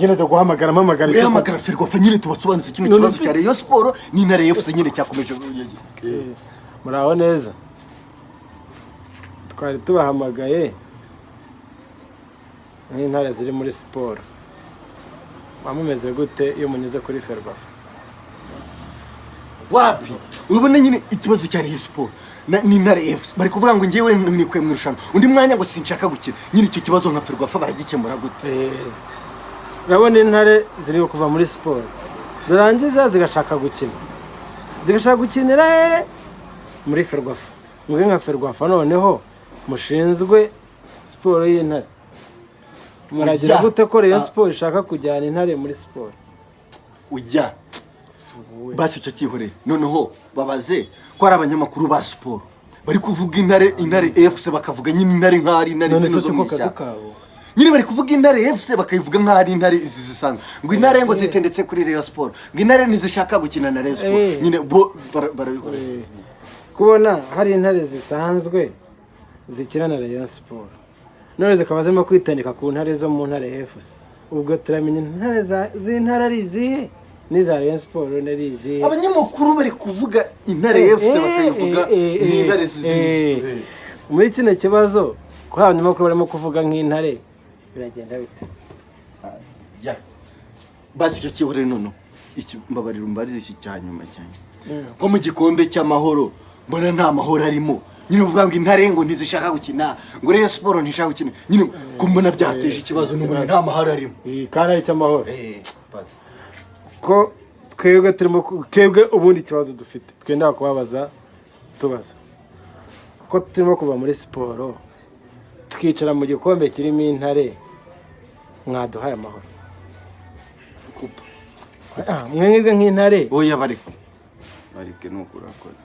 Nyine ndaguhamagara, mpamagara. Uhamagara Ferwafa nyine, tubasobanuze kino None kibazo se- cya Rayon Sport n'Intare FC nyine cyakomeje. Muraho neza, twari tubahamagaye nk'intare ziri muri siporo. Muba mumeze gute iyo munyuze kuri Ferwafa? Wapi, urabona nyine ikibazo cya Rayon Sport n'Intare FC, bari kuvuga ngo ngewe nikuye mu irushanwa, undi mwanya ngo sinshaka gukina. Nyine icyo kibazo nka Ferwafa baragikemura gute? Urabona intare ziri kuva muri siporo, zirangiza zigashaka gukina, zigashaka gukinira he? Muri Ferwafa. Mwe nka Ferwafa noneho mushinzwe siporo y'intare, muragira Oya. gute ko Rayon Ah. Sport ishaka kujyana intare muri siporo? Ujya Si wowe. Basi icyo cyihoreye, noneho babaze ko ari abanyamakuru ba siporo bari kuvuga intare, Intare FC, bakavuga nyine intare nk'aho ari intare None zino se zo mu siko kazi ishyamba. kabo? Nyine bari kuvuga Intare FC, bakayivuga nk'aho ari intare izi zisanzwe, ngo intare ngo zitendetse kuri Rayon Sport, ngo intare ntizishaka gukina na Rayon Sport. Nyine bo barabikora. Kubona hari intare zisanzwe zikina na Rayon Sport, none zikaba zirimo kwitendeka ku ntare zo mu Ntare FC, ubwo turamenya intare z'intare ari izihe n'iza Rayon Sport ari izihe? Abanyamakuru bari kuvuga Intare FC, bakayivuga nk'intare Muri kino kibazo ko abanyamakuru barimo kuvuga nk'intare, biragenda bite? Ya, basi icyo cyihorere, noneho iki mbabarira umbarize iki cya nyuma cyane, ko mu gikombe cy'amahoro mbona nta mahoro arimo. Nyine uvuga ngo intare ngo ntizishaka gukina, ngo Rayon Sport ntishaka gukina, nyine ko mbona byateje ikibazo n'ubundi nta mahoro arimo. Kandi ari icy'amahoro. Basi. Ko twebwe turimo twebwe ubundi ikibazo dufite, twenda kubabaza, tubaza ko turimo kuva muri siporo tukicara mu gikombe kirimo intare, mwaduhaye amahoro? Kupa. Ah, mwebwe nk'intare. Oya, bareke, bareke, nuko urakoze.